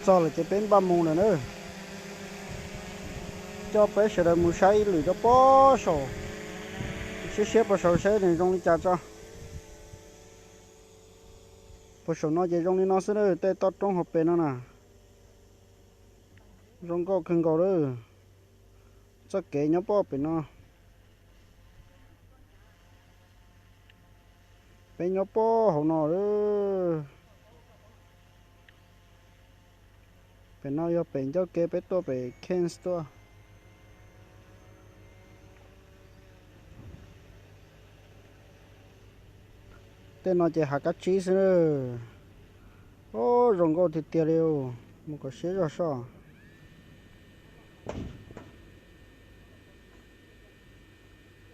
Txog lawm ces peb npaj mus lawm na. Coj peb sawv daws mus saib ib lwm rau puag saum, siab siab puag saum saib nws zoo li cas tso. Puag saum no ces zoo li no xwb na, tej toj roob hauv pes no na. Zoo nkauj kawg nkaus lawm. Txoj kev nyob puag pem no. Peb nyob puag hauv no lawm. Pem no yog pem ncauj ke peb tuaj pem Cairns tuaj. Tej no ces hav kab tsib xwb. Ub, zoo nkauj tiag tiag li, mus kom siab zog soj.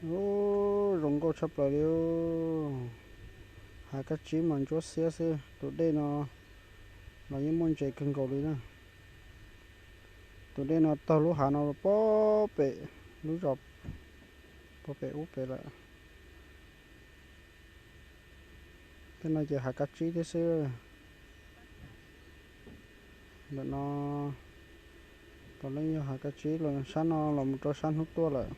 Ub, zoo nkauj tshaj plaws li. Hav kab tsib mas ntsuab xiab xwb, tus dej no los yeej muaj ntses kawg nkaus li na. Tus dej no taug lub hav no puag pem lub zos, puag pem ub pem lawm. Tej no ces hav kab tsib thiab xwb. Ntawm no puav leej yog hav kab tsib los sab no los mus rau sab hnub tuaj lawm.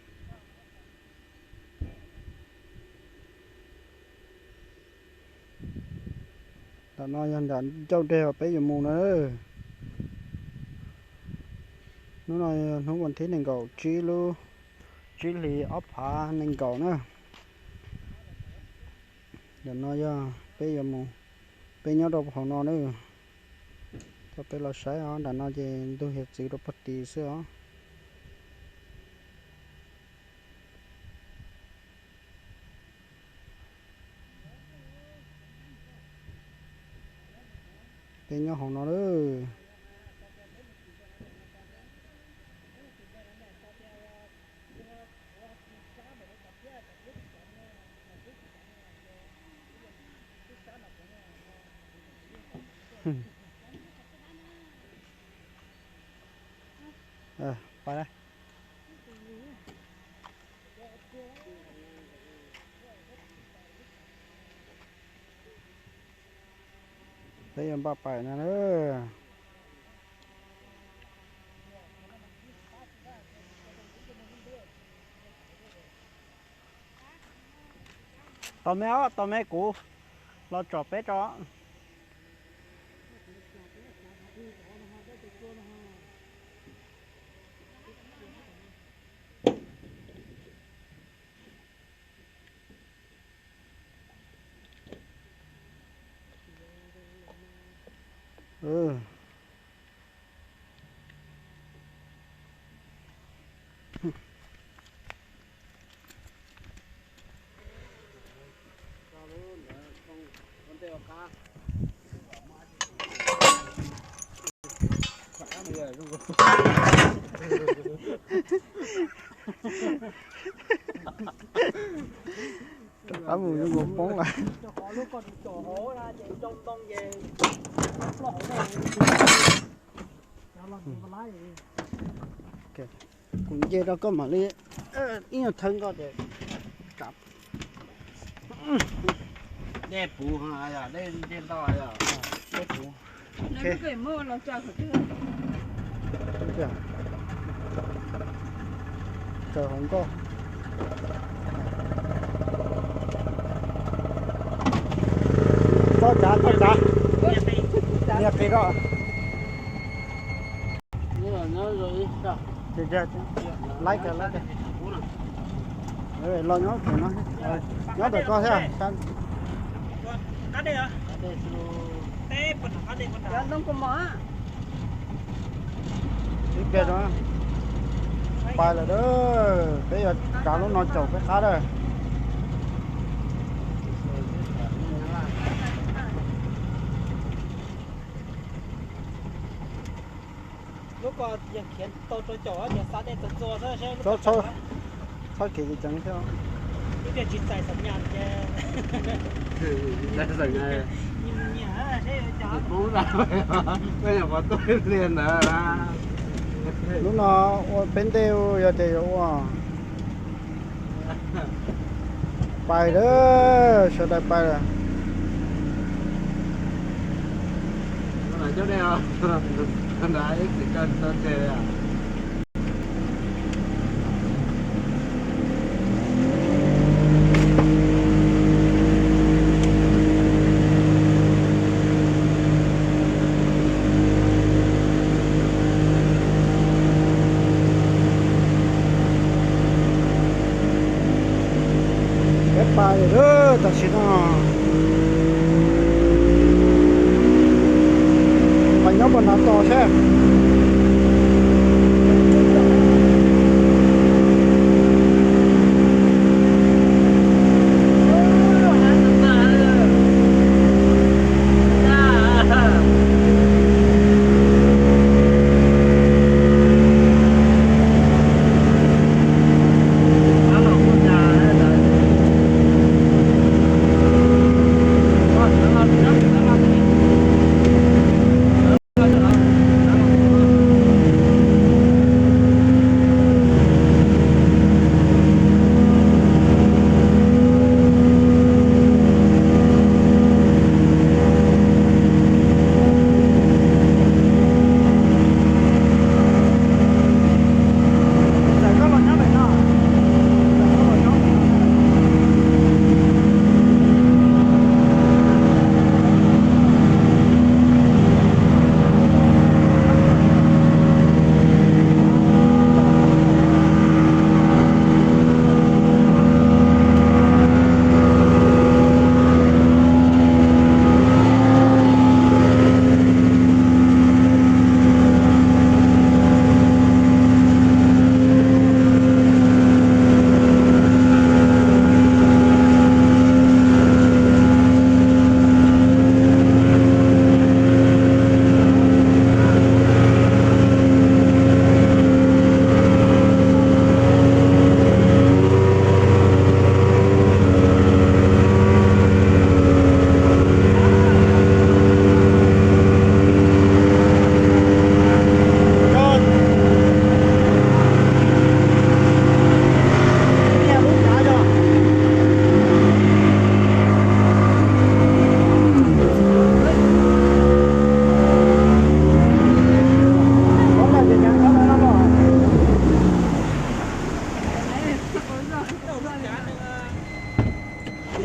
Ntawm no yog nram ncauj deg uas peb yuav mus na. Hnub no yog hnub vas thib nees nkaum tsib lub tsib hlis ob phav nees nkaum na. Ntawm no yog peb yuav mus, peb nyob rau hauv no na. Coj peb los saib os, nram no ces ntug hiav txwv rau puag tid xwb os. Peb nyob hauv no lawm. Pais. Peb yuav npaj pais no na. Tos me os, tos me, kuv los tsom peb tso. Rov qab mus zoo nkaus poob lawm. Kuv nce rau koj mam li ib nyuag thawb nkoj ces. Dej puv, dej nce ntau. Txhob tsav, txhob tsav. Nias qis rau. Laib kawg, laib kawg. Los nyob, nyob ntawm koj thiab. Ib pliag, pais lawm, peb yuav tsav lub no caum peb qab lawm. Lub ko yog khiav tau rau caum ces xa dej txog txua xwb. Txhob khiav ceev ceev thiab. Ib pliag tsis txais xam nyas ces nyias nyias seb yuav cas. Poob ntawd, koj nyuam qhuav tuaj ib pliag ntawd. Lub no ua peb ntej yog tias yuav ua. Pais lawm, sawv daws pais lawm. Nyob nej os, nrad ib txwm koj tau tseg li os. Peb pais lawm tam sim no, mas nyob puas hnav tos seb.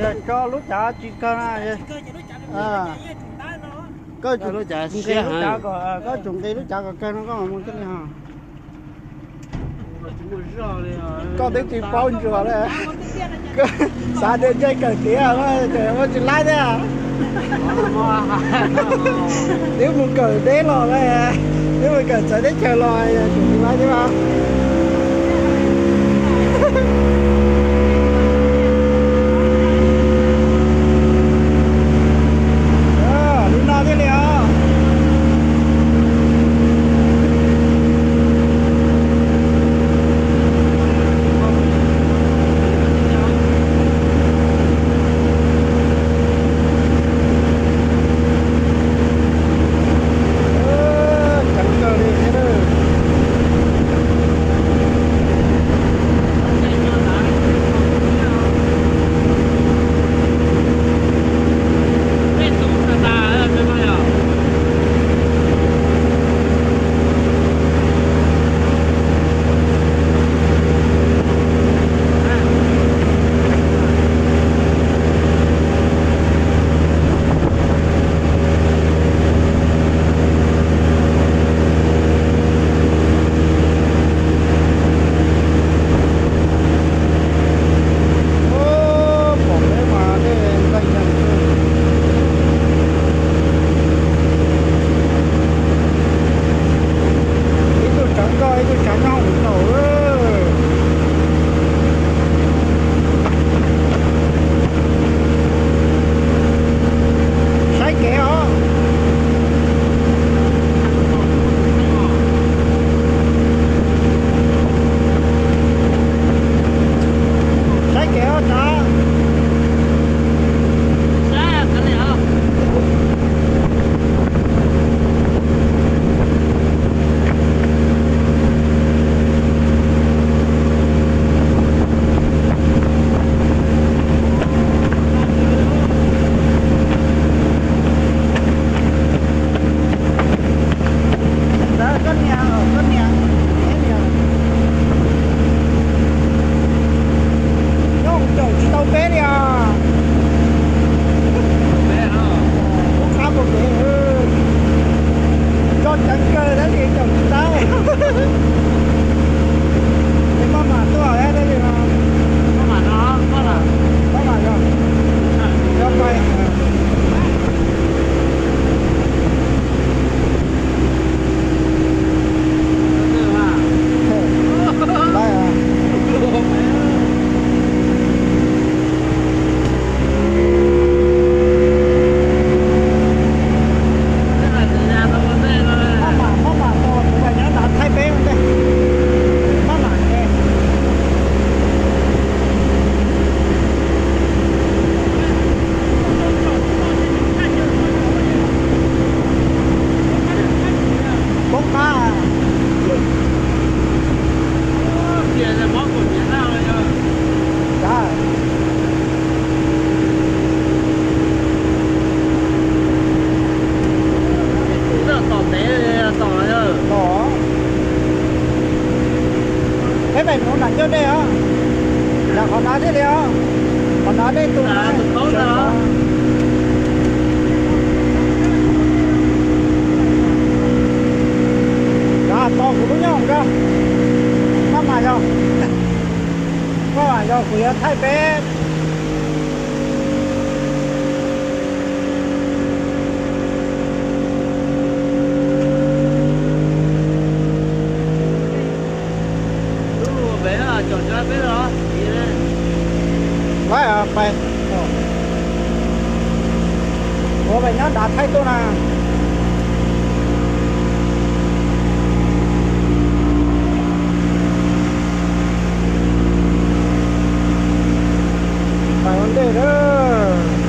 Yog koj lub cav tsis kawg na, koj tsum nqis lub cav kom kawg no koj mam mus thiaj li ho. Koj twb tsis paub ntsuas li, xav tias ntsej kawm tiav, ua tsis laib thiab. Twb mus kawm deb los, twb mus kawm txawv teb chaws los, tsis laib thiab mas. Li no thiaj li os. Ceev kawg li thiab. Pem nuav nram ncauj dej os, nram qhov nrad thiaj li os, qhov nrad dej tu na. Nrad tos kuv lub nyob nrad, maj mam yog, maj mam yog kuv yuav thaij peb. Ua pem nyob nrad thaij tuaj na. Pais ua ntej lawm.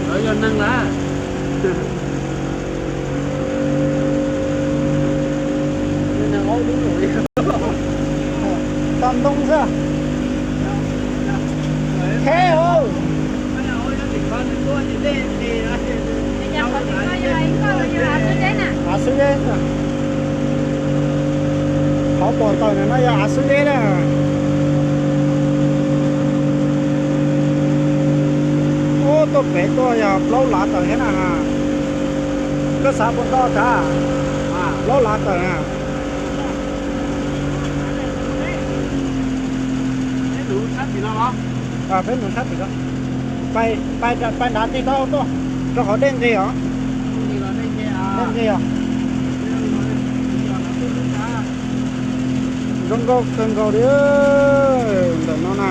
Lawv yog neeg lawm. Tau ntoo xwb. Kheb os. Av xwb deb. Qhov pom tawm no yog av xwb deb na. Ub, tuaj pem tuaj yog plaub lav tawm thiab na. Koj xav puas nto tag? Plaub lav tawm na. Peb mus sab tim no. Pais nrad tig taub hau tuaj, rau qhov dej nqig os. Dej nqig os. Zoo nkauj kawg nkaus li ntawm no na.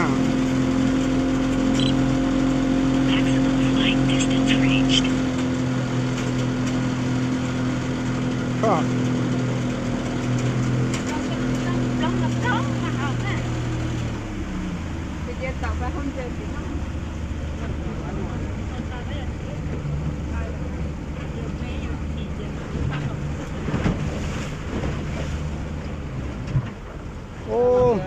Ub,